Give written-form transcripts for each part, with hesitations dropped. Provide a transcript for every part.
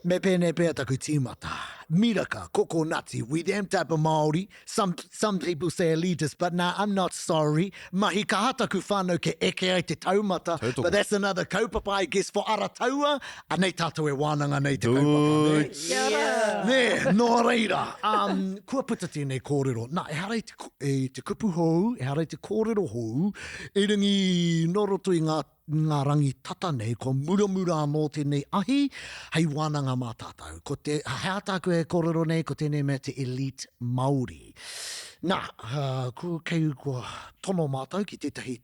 Me pēnei pea taku tīmata. Miraka, kokonati, we them type of Māori, some, some people say elitist, but nah, I'm not sorry. Mahi kaha taku whānau ke eke ai te taumata, Tautoko. but that's another kaupapa I guess for Arataua, anei tātou e wānanga nei te kaupapa, nē? Kia ora. Nē, nō reira, um, kua puta tēnei kōrero. Nā, ehara i te, i te kupu hou, ehara i te kōrero hou, erangi nō roto i ngā ngā rangi tata nei, kua muramura anō tēnei ahi hei wānanga mā tātou. Ko te, he aha tāku e kōrero nei, ko tēnei mea te elite Māori. Nā, uh, ku, kei kua tono mātou ki tētahi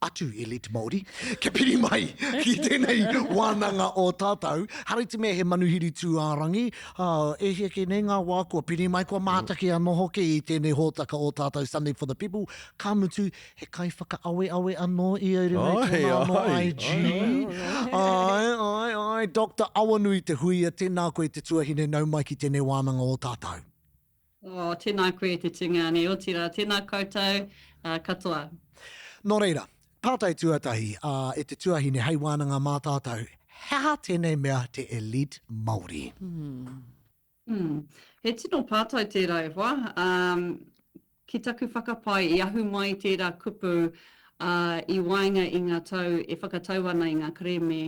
atu elite Māori, kia piri mai ki tēnei wānanga o tātou. Hara i te mea he manuhiri tūārangi, uh, e hia kē nei ngā wā kua piri mai, kua mātaki anō hoki i tēnei hōtaka o tātou Sunday for the People, ka mutu, He kaiwhakaaweawe anō ia i runga i tōna anō IG. Āe, āe, āe. Doctor Awanui Te Huia, tēnā koe te tuahine nau mai ki tēnei wānanga o tātou. Oh, tēnā koe te tungāne, otirā, tēnā koutou katoa. Nō reira, pātai tuatahi, ā, e te tuahine hei wānanga mā tātou, he aha tēnei mea te elite Māori? Mm. He tino pātai tērā e hoa. Um, ki taku whakapae i ahu mai tērā kupu uh, i waenga i ngā tau e whakatau ana i ngā kerēme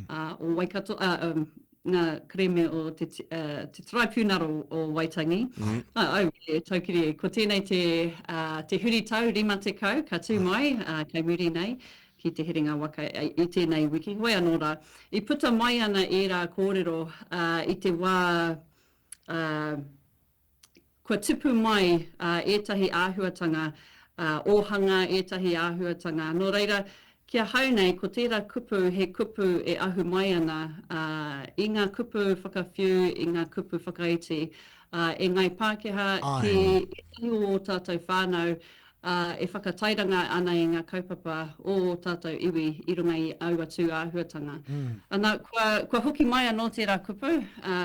uh, o Waikato, uh, um, ngā kerēme o te, uh, te Taraipiunara o, o Waitangi. Mm -hmm. uh, au, e, taukiri, ko tēnei te, uh, te huritau 50 ka tū mai, uh, kei muri nei, ki Te Herenga Waka i tēnei wiki. Hoi anō rā, i puta mai ana ērā kōrero i te wā kua tupu mai ētahi āhuatanga ōhanga, ētahi āhuatanga. Nō reira, ki ahau nei, ko tērā kupu he kupu e ahu mai ana i ngā kupu whakawhiu, i ngā kupu whakaiti e Ngāi Pākehā ki ētahi o ō tātou whānau ā, e whakatairanga ana i ngā kaupapa o ō tātou iwi i runga i aua tū āhuatanga. Ana, kua, kua hoki mai anō tērā kupu, ā,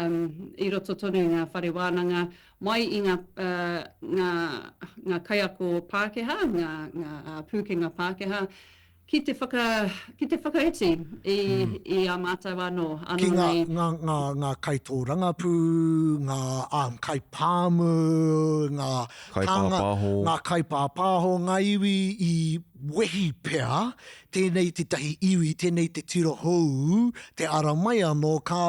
i roto tonu i ngā whare wānanga, mai i ngā, ā, ngā, ngā kaiako Pākehā, ngā, ngā, ā, pūkenga Pākehā, Ki te whaka, ki te whakaiti i, i a mātou anō, anō Ki ngā, nei. ngā, ngā, ngā kaitōrangapū, ngā um, kaipāmu, ngā tānga, Kaipāpāho. ngā kaipāpāho, ngā iwi i wehi pea, tēnei tētahi iwi, tēnei te tira hou, te ara mai anō, ka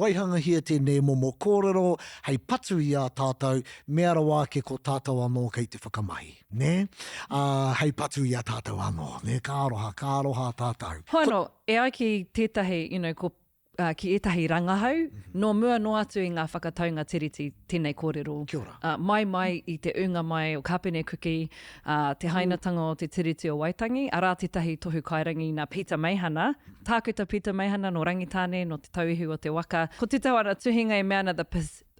waihangahia tēnei momo kōrero hei patu i a tātou, mea rawa ake ko tātou anō kei te whakamahi. Nē? Ā, hei patu i a tātou anō, nē? Ka aroha, ka aroha tātou. Hoi anō, e ai ki tētahi, you know, ko, uh, ki ētahi rangahau, nō mua noa atu i ngā whakataunga Tiriti tēnei kōrero. Kia ora. Uh, mai mai i te ūnga mai o Kāpene Kuki, uh, te hainatanga o te Tiriti o Waitangi, arā tētahi tohu kairangi nā Peter Meihana, Tākuta Peter Meihana nō Rangitāne, nō Te Tauihu o te Waka. Ko tētahi o ana tuhinga e mea ana the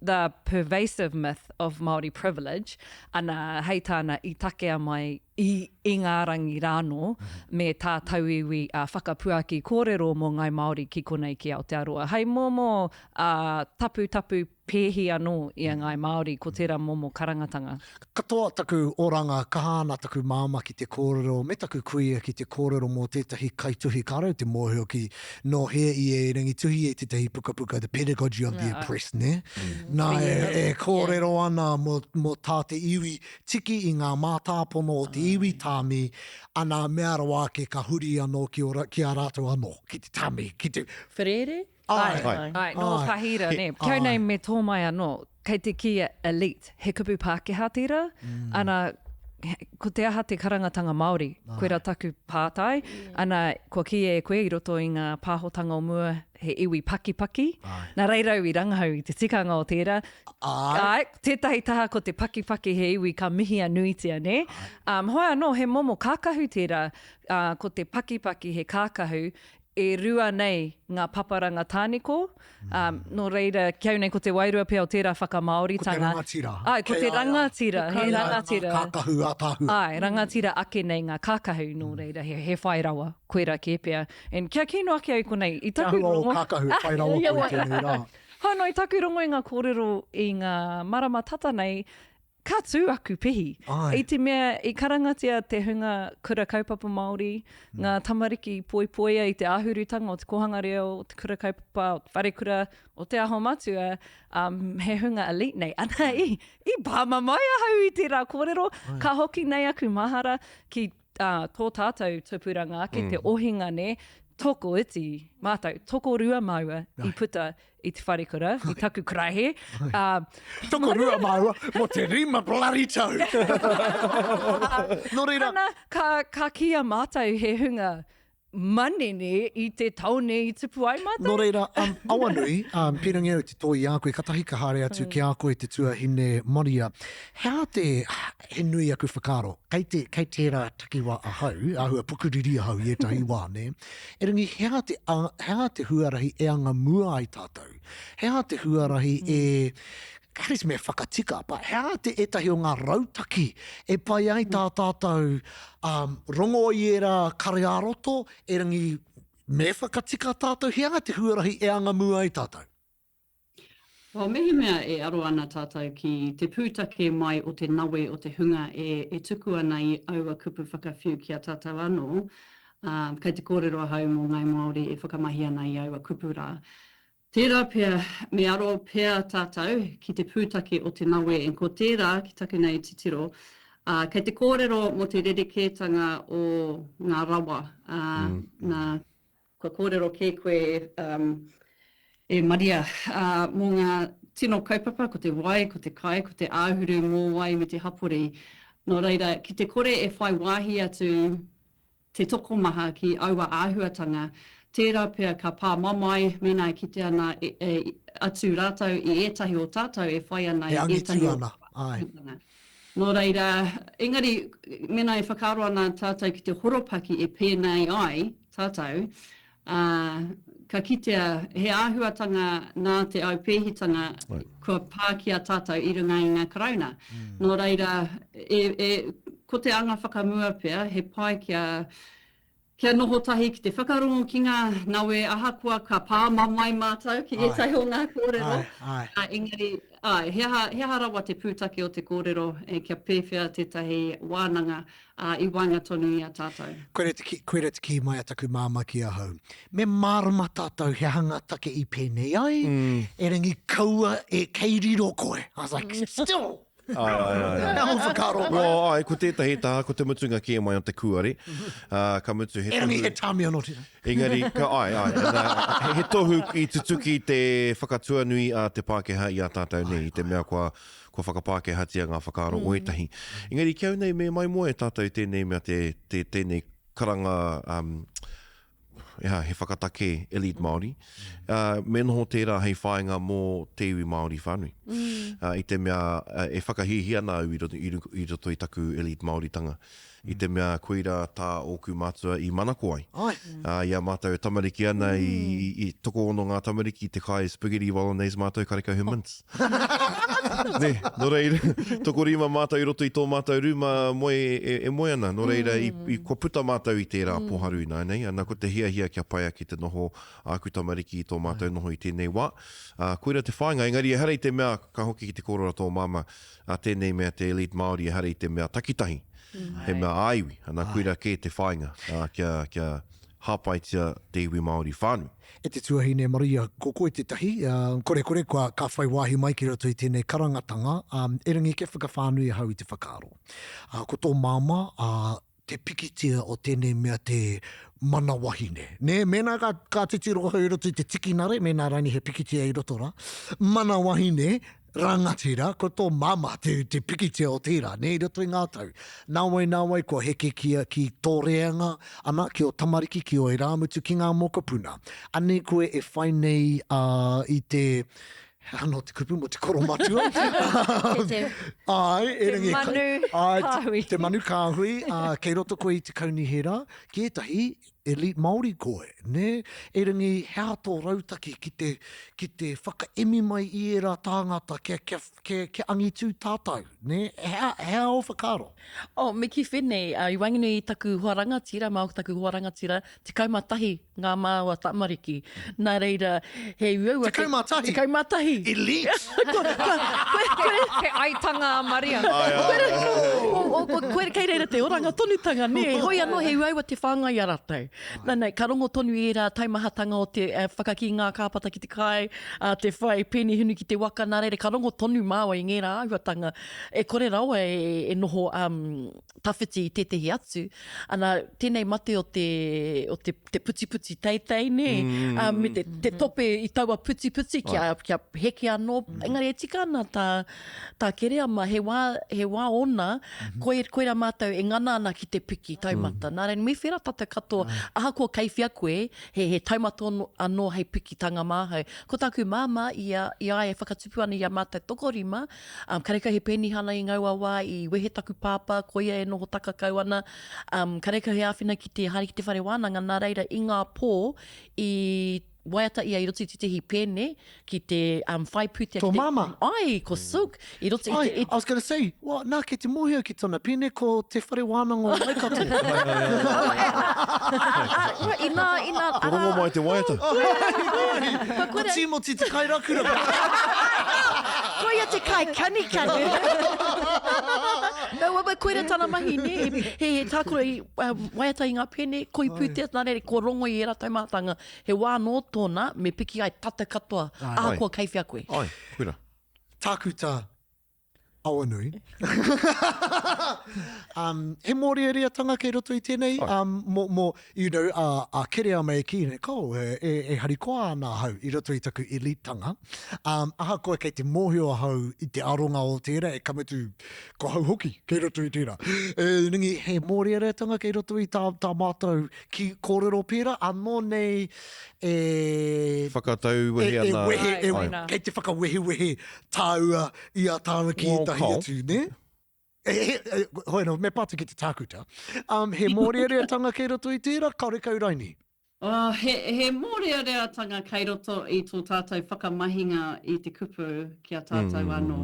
The Pervasive Myth of Māori Privilege, ana, hei tāna, i takea mai i Ingarangi rānō me tā tauiwi whakapuaki kōrero mō Ngāi Māori ki konei ki Aotearoa. Hei momo taputapu pēhi anō i a Ngāi Māori, ko tērā momo karangatanga. Katoa taku oranga, kaha ana taku māmā ki te kōrero, me taku kuia ki te kōrero mō tētahi kaituhi kāore au te mōhio ki nō hea ia e rangituhi ai tētahi pukapuka The Pedagogy of the Oppressed, nē? Nā, e, e kōrero ana mō, mō tā te iwi tiki i ngā mātāpono o te iwi tāmi, ana mea rawa ake ka huri anō ki ora, ki a rātou anō, ki te tāmi, ki te. Whareere? Āe. Āe. Āe, nō Pahira, nē. Kia nei me tō mai anō, kei te kīia elite, he kupu Pākehā tērā, ana, ko te aha te karangatanga Māori? Koirā taku pātai. Ana, kua kīia e koe i roto i ngā pāhotanga o mua, he iwi pakipaki. Nā reira au i rangahau i te tikanga o tērā. Āe. Tētahi taha ko te pakipaki he iwi ka mihia nuitia, nē? Um, hoi anō, he momo kākahu tērā, ā, ko te pakipaki he kākahu, e rua nei ngā paparanga tāniko, ā, nō reira, ki au nei ko te wairua pea o tērā whakamāoritanga. Ko te rangatira. Āe, ko te rangatira, he rangatira. Ngā kākahu ātaahua. Āe, rangatira ake nei ngā kākahu, nō reira, he, he whai rawa, koirā kē pea. And kia kino ake au konei, i taku rongo... Te āhua o kākahu, whai rawa koe i tēnei rā. Hoi anō, i taku rongo i ngā kōrero i ngā marama tata nei, Ka tū aku pihi. Āe. I te mea i karangatia te hunga kura kaupapa Māori, ngā tamariki i poipoia i te āhurutanga o te kōhanga reo, o te kura kaupapa, o te wharekura, o Te Aho Matua, um, he hunga elite nei. Ana, i, i pāmamae ahau i tērā kōrero. Ka hoki nei aku mahara ki uh, tō tātou tupuranga ake, te ohinga, nē, tokoiti mātou, tokorua māua i puta i te wharekura, i taku karaehe. Uh, Tokorua māua mō te rima bloody tau. Nō reira. Ana, ka, ka kīia mātou he hunga manene i te taone i tupu ai mātou. Nō reira, um, Awanui, um, pīrangi au te toi i a koe, katahi ka haere atu ki a koe te tuahine Maria. He aha te, he nui aku whakaaro, kei, te, kei tērā takiwā ahau, āhua pukuriri ahau i ētahi wā, nē? Erangi, he aha te, he aha te huarahi e anga mua ai tātou? He aha te huarahi e, kāre te mea whakatika, but he aha te ētahi o ngā rautaki e pai ai tā tātou um, rongo i ērā kare ā-roto, erangi, me whakatika tātou, he aha te huarahi e anga mua ai tātou? Well, mehemea e aro ana tātou ki te pūtake mai o te nawe o te hunga e, e tuku ana i aua kupu whakawhiu ki a tātou anō, ā, kei te kōrero ahau mō Ngāi Māori e whakamahi ana i aua kupu rā. Tērā pea, me aro pea tātou ki te pūtake o te nawe, and ko tērā, ki taku nei titiro, ā, kei te kōrero mō te rerekētanga o ngā rawa, ā, nā, Kua kōrero kē koe e Maria mō ngā tino kaupapa, ko te wai, ko te kai, ko te āhuru mōwai me te hapori. Nō reira, ki te kore e whai wāhi atu te tokomaha ki aua āhuatanga, tērā pea ka pā mamae mēnā e kite ana atu rātou i ētahi o tātou e whai ana i ētahi o aua āhuatanga. Nō reira, engari, mēnā e whakaaro ana tātou ki te horopaki e pēnei ai tātou, ā, ka kitea he āhuatanga nā te aupēhitanga kua pā ki a tātou i runga i ngā Karauna. Nō reira, e, e, ko te anga whakamua pea, he pai kia, Kia noho tahi ki te whakarongo ki ngā nawe ahakoa ka pā mamae mātou ki ētahi o ngā kōrero, engari, āe, he aha, he aha rawa te pūtake o te kōrero, e, kia pēwhea tētahi wānanga, ā, i waenga tonu i a tātou. Koira te kī, koira te kī mai a taku māmā ki ahau, Me mārama tātou he aha ngā take i pēnei ai, erangi kaua e kei riro koe. I was like, still! Ai, ai, ai. He aha whakaaro mai? Well, ai, ko tētahi taha, ko te mutunga kē mai o te kūare. Uh, ka mutu he Erangi, he tāmi anō tērā. Engari, ka, ai, ai, na, he, he tohu i tutuki te whakatuanui a te Pākehā i a tātou nei, i te mea kua, kua whakapākehātia ngā whakaaro o ētahi. Engari, ki au nei, me maimoa e tātou tēnei mea te, te, tēnei karanga, um, Ea, he whakatakē elite Māori, uh, me noho tērā hei whāinga mō te iwi Māori whānui. Mm. Uh, I te mea uh, e whakahīhī ana au i roto, i, i roto i taku elite Māoritanga. I te mea koirā tā ōku mātua i manako ai. Ai. Uh, i a mātou e tamariki ana, mm. i, i, i tokoono ngā tamariki i te kai spaghetti bolognese mātou karekau he mince. Nē, nō reira, tokorima mātou i roto i tō mātou rūma moe e, e moe ana. Nō reira, i, i, kua puta mātou i tērā mm. pōharu ināianei. Ana, ko te hiahia kia pai ake te noho āku tamariki i tō mātou noho i tēnei wā. Uh, koira te whāinga, engari ehara i te mea, ka hoki ki te kōrero a tō māmā, a tēnei mea te elite Māori, ehara i te mea takitahi. Mm. He mea ā-iwi, ana koira kē te whāinga, uh, kia, kia hāpaitia te iwi Māori whānui. E te tuahine Maria, ko koe tētahi, korekore kua ka whai wāhi mai ki roto i tēnei karangatanga, erangi kia whakawhānui ahau i te whakaaro. Ko tō māmā, te pikitia o tēnei mea te mana wahine. Nē, mēnā ka, ka titiro ahau i roto i te tikinare, mēnā rānei he pikitia i roto rā, mana wahine, Rangatira, ko tō māmā te, te pikitia o tērā, nē, i roto i ngā tau. Nāwai, nāwai, kua heke ki, ki tō reanga, ana, ki ō tamariki, ki ō irāmutu, ki ngā mokopuna. Anei koe e whai nei ā, i te, he aha nō te kupu mō te koromatua? Te, te, Āe, Te erangi, manu āe, te, kāhui. te manu kāhui, ā, kei roto koe i te kaunihera, ki ētahi, elite Māori koe, nē? Erangi, he aha tō rautaki ki te, ki te whakaemi mai i ērā tāngata kia, kia, kia, kia angitū tātou, nē? He aha, he aha ō whakaaro? Oh, me kī whenei, i waenganui i taku hoa rangatira, māu ko taku hoa rangatira, 11 ngā māua tamariki. Nā reira, he uaua... 11? 11! Elite! He aitanga a Maria. Koe kei reira te oranga tonutanga, nē? Hoi anō, he uaua te whāngai i a rātou. Nā, nā, ka rongo tonu i ērā taumahatanga o te whakakī ngā kāpata ki te kai, te whai pēnihunu ki te waka, nā reira, ka rongo tonu māua i ngērā āhuatanga e kore rawa e noho tawhiti i tētehi atu, ana, tēnei mate o te, o te, te putiputi teitei, nē, mm. um, me te, te tope i taua putiputi kia, kia heke anō. Mm. Engari e tika ana tā, tā Kereama, he wā, he wā ōna, mm -hmm. koi, koira mātou e ngana ana ki te piki taumata. Mm. Nā reira, me whera tātou katoa, mm. ahakoa kei whia koe, he, he taumata anō hei pikitanga māhau. Ko tāku māmā i a, i a ia e whakatupu ana i a mātou tokorima, Um, karekau he penihana i ngaua wā, i wehe taku pāpā, koia e noho takakau ana. Um, karekau he āwhina ki te haere ki te whare wānanga, nā reira i ngā pō, i waiata ia i roto i tētehi pēne ki te um, whai pūtea. Tō māmā? Ai, ko Silk. I roto i te... I, I was gonna say, well, nā, kei te mōhio ki tōna pēne ko Te Whare Wānanga o Waikato. Inā, inā, Ko Rongomai te waiata. Ko Tīmoti te kairakuraku. Koia te kai kanikani. No, well, koira tana mahi, nē. He, he tākaro i um, waiata i ngā pēne, koi pūtea, nā reira, ko rongo i ērā taumahatanga. He wā anō tōna, me piki ai tata katoa, ahakoa kei whea koe. Ai, koira. Tākuta Awanui. um, he mōreareatanga kei roto i tēnei, um, mō, mō, you know, a, a Kereama e kī nei, ko, e, e, e harikoa ana ahau i roto i taku elite-tanga. Um, ahakoa kei te mōhio ahau i te aronga o tērā, e ka mutu, ko hau hoki kei roto i tērā. E, ringi, he mōreareatanga kei roto i tā, tā mātou ki kōrero pērā, anō nei e... Whakatau wehe e, e ana. wehe, e, kei te whakawehewehe tāua i a tāua ki ētahi atu, nē? E, e, e, hoi anō, me pātai ki te tākuta. Um, he mōreareatanga kei roto i tērā, karekau raini? Oh, he, he mōreareatanga kei roto i tō tātou whakamahinga i te kupu ki a tātou mm. anō.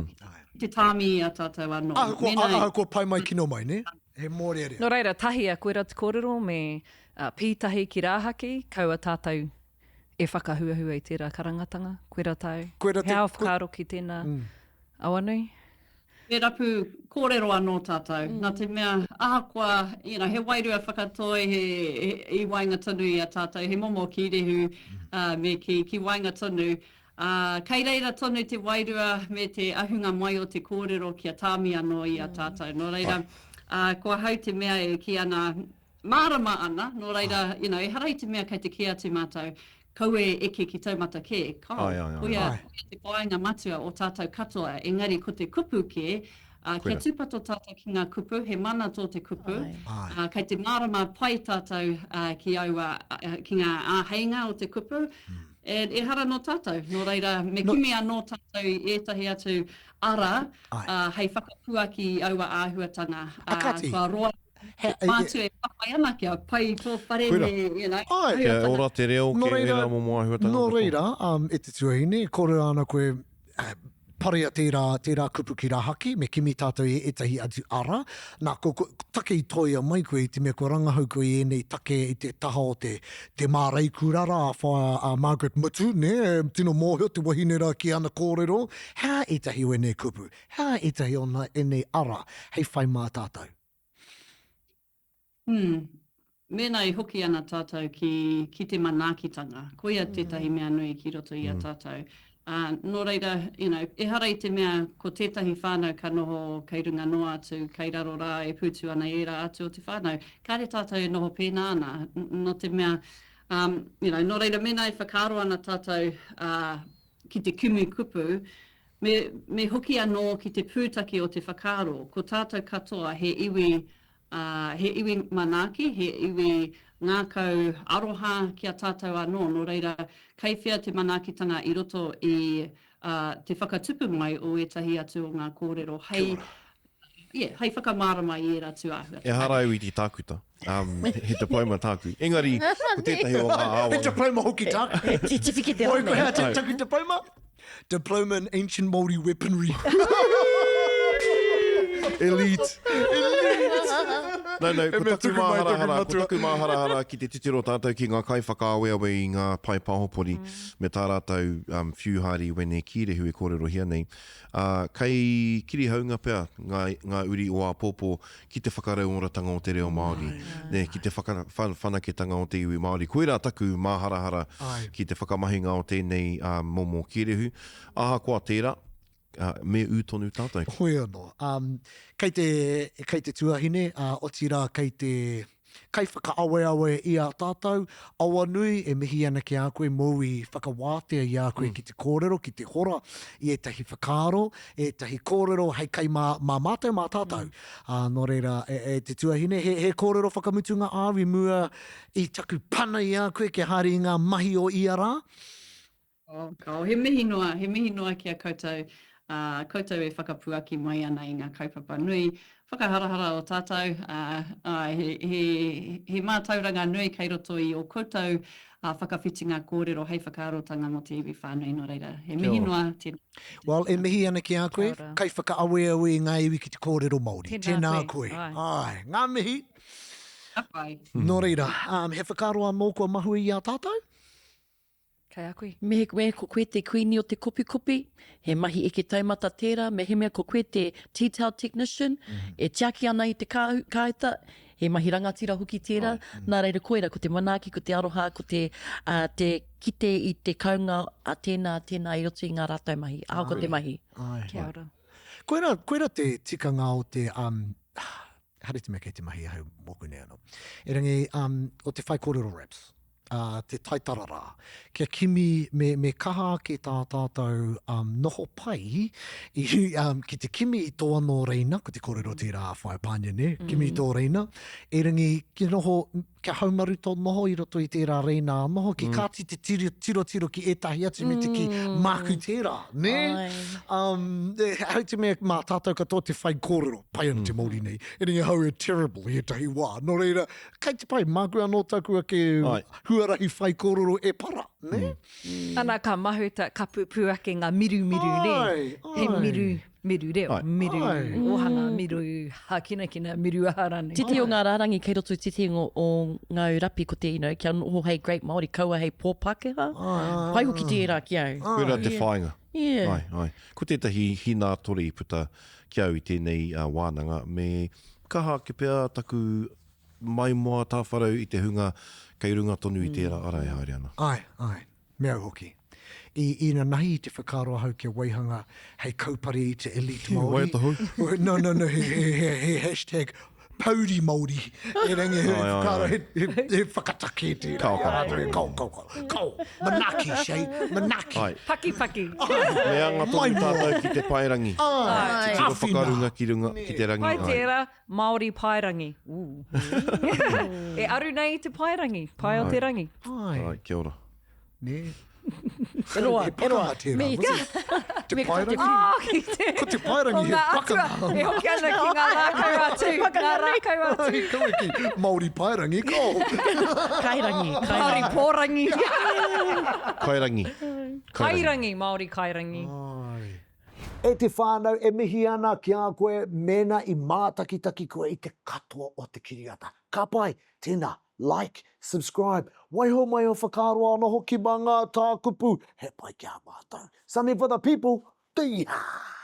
Ki te tāmi i a tātou anō. Ahakoa, Mēnā... ahakoa pai mai kino mai, nē? He mōrearea. Nō reira, tahi a koera te kōrero me uh, pītahi ki rāhaki, kaua tātou e whakahuahua i tērā karangatanga, koira tāu. Koira te... He ao whakaaro ki tēnā mm. awanui. Me rapu kōrero anō tātou, mm. nā te mea, ahakoa, you know, he wairua whakatoi he, he, i waenga tonu i a tātou, he momo kīrehu mm. uh, me ki, ki waenga tonu, uh, kei reira tonu te wairua me te ahunga mai o te kōrero kia tāmi anō i a mm. tātou. Nō reira, uh, ko ahau te mea e kī ana, Mārama ana, nō reira, you know, ehara i te mea kei te kī atu mātou, kaua e eke ki taumata kē, kao, koia, koia te whāinga matua o tātou katoa, engari ko te kupu kē, ā, kia tūpato tātou ki ngā kupu, he mana tō te kupu, ā, kei te mārama pai tātou, ā, ki aua, ki ngā āheinga o te kupu, and ehara nō tātou, nō reira, me kimi anō tātou i ētahi atu ara, ā, hei whakapuaki i aua āhuatanga, ā, kua roa He mātua e whawhai ana kia pai tō whare me, you know, Ai. Kia ora te reo, kia ērā momo āhuatanga Nō reira, um, e te tuahine, kōrero ana koe, eh, parea tērā, tērā kupu ki rahaki, me kimi tātou i ētahi atu ara. Nā, ko, ko, take i toia mai koe i te mea kua rangahau koe i ēnei take i te taha o te, te māreikura rā, a whaea a Margaret Mutu, nē, tino mōhio te wahine rā ki ana kōrero. He aha ētahi o ēnei kupu? He aha ētahi o ēnei ara hei whai mā tātou? Hmm. Mēnā e hoki ana tātou ki, ki te manaakitanga, koia tētahi mea nui ki roto i a tātou. Ā, nō reira, you know, ehara i te mea ko tētahi whānau ka noho kei runga noa atu, kei raro rā e pūtu ana i ērā atu o te whānau. Kāre tātou e noho pēnā ana, nō te mea, um, you know, nō reira mēnā e whakaaro ana tātou, ā, ki te kimi kupu, Me, me hoki anō ki te pūtake o te whakaaro, ko tātou katoa he iwi, ā, he iwi manaaki, he iwi ngākau aroha ki a tātou anō, nō reira, kei whea te manaakitanga i roto i, ā, te whakatupu mai o ētahi atu o ngā kōrero hei, yeah, hei whakamārama i ērā tūāhuatanga. Ehara au i te tākuta. Um, he diploma tāku. Engari, ko tētahi o ngā āwanga. He diploma hoki tāku. He tiwhikete rānei. Oi, koe hea te taku diploma? Diploma in Ancient Māori Weaponry. Elite. Elite. No, no, ko taku māharahara, ko taku māharahara ki te titiro tātou ki ngā kaiwhakaaweawe i ngā pae pāhopori mm. me tā rātou um, whiu haere i wēnei kīrehu e kōrerohia nei. Ā, kei kirihaunga pea ngā, ngā uri o āpōpō ki te whakarauoratanga o te reo Māori, nē, ki te whakawhanaketanga o te iwi Māori. Koirā taku māharahara ki te whakamahinga o tēnei momo kīrehu. Ahakoa tērā, me ū tonu tātou. Hoi anō. Kei te, kei te tuahine, otirā kei te kaiwhakaaweawe i a tātou, Awanui, e mihi ana ki a koe mōu i whakawātea i a koe ki te kōrero, ki te hora i ētahi whakaaro, ētahi kōrero hei kai mā, mā mātou, mā tātou. Ā, nō reira, e, e te tuahine, he, he kōrero whakamutunga āu i mua i taku pana i a koe kia haere i ngā mahi o ia rā? Oh, oh, he mihi noa, he mihi noa ki a koutou, ā, koutou e whakapuaki mai ana i ngā kaupapa nui, whakaharahara o tātou, ā, āe, he, he, he mātauranga nui kei roto i ō koutou ā, whakawhitinga kōrero hei whakaarotanga mō te iwi whānui, nō reira, he mihi noa, tēnā. Well, e mihi ana ki a koe, kaiwhakaaweawe i ngā iwi ki te kōrero Māori. Tēnā koe. Āe, ngā mihi. Ka pai. Nō reira, he whakaaro anō kua mahue i a tātou? Kei a koe. Mehemea ko koe te kuini o te kopikopi, he mahi eke taumata tērā, mehemea ko koe te detail technician, e tiaki ana i te kāuta, he mahi rangatira hoki tērā, nā reira koira, ko te manaaki, ko te aroha, ko te, te kite i te kounga a tēnā, tēnā i roto i ngā rātou mahi, ahakoa te mahi. Kia ora. Koira, koira te tikanga o te, um, ehara i te mea kei te mahi ahau mōku nei anō. Erangi, um, o te whaikōrero raps. ā, te taitara rā. Kia kimi, me, me kaha ake tā tātou um, noho pai i, um, ki te kimi i tō anō reina, ko te kōrero tērā a Whaea Pānia, nē? Mm. Kimi i tō reina. Erangi, ki noho, kia haumaru tō noho i roto i tērā reina anō, ki mm. kāti te tiro, tirotiro ki ētahi atu me te kī, mm. māku tērā, nē? Um, e, hau te mea mā tātou katoa te whai kōrero, pai ana te mm. Māori nei. Erangi hau e terrible i ētahi wā. Nō reira, Kei te pai, māku anō taku ake huarahi whaikōrero e para, nē? Mm. Ana ka mahuta, ka pupū ake ngā mirumiru, nē? Ai, ai. He miru, miru reo, Ai. miru Ai. ōhanga, miru hākinakina, miru aha rānei. Titi o ngā rārangi kei roto i titi o, o ngā rapi ko te, you know, kia noho hei great Māori, kaua hei poor Pākehā. Pai hoki tērā ki au. Koirā te whāinga. Yeah. Ai, ai. Ko tētahi hinātore i puta ki au i tēnei wānanga, me kaha ake pea taku maimoa tāwharau i te hunga kei runga tonu i tērā ara e haere ana. Āe, āe, me au hoki. I inanahi i te whakaaro ahau kia waihanga hei kaupare i te elite Māori. Waiata hou? No, no, no, he, he, he, he hashtag pouri Māori. Erangi he whakaaro, he, he, he whakatakē tērā. Kao, kao. Kao, kao, kao. Kao, manaaki, Shay, manaaki. Ai. Paki, paki. Me anga tonu tātou ki te paerangi. Ai. Titiro whakarunga ki runga, ki te rangi. Pai tērā, Māori paerangi. Ooh. E aru nei i te paerangi, pae o te rangi. Ai. Ai, kia ora. Nē. E roa, He e roa. pakanga tērā, Me was it? Te Me ka te paerangi? Oh, ki te... Ko te paerangi he Ko ngā atua, pakanga. e hoki ana ki ngā rākau atu, ngā rākau atu. Ai, kaua ki Māori paerangi, ko. Kairangi, Māori kairangi. pōrangi. Kairangi. Kairangi, Māori kairangi. Ai. E te whānau, e mihi ana ki a koe mēnā i mātakitaki koe i te katoa o te kiriata. Ka pai, tēnā, like, subscribe, waiho mai ō whakaaro anō hoki mā ngā tākupu, he pai ki a mātou. Something for the people, tī-hā!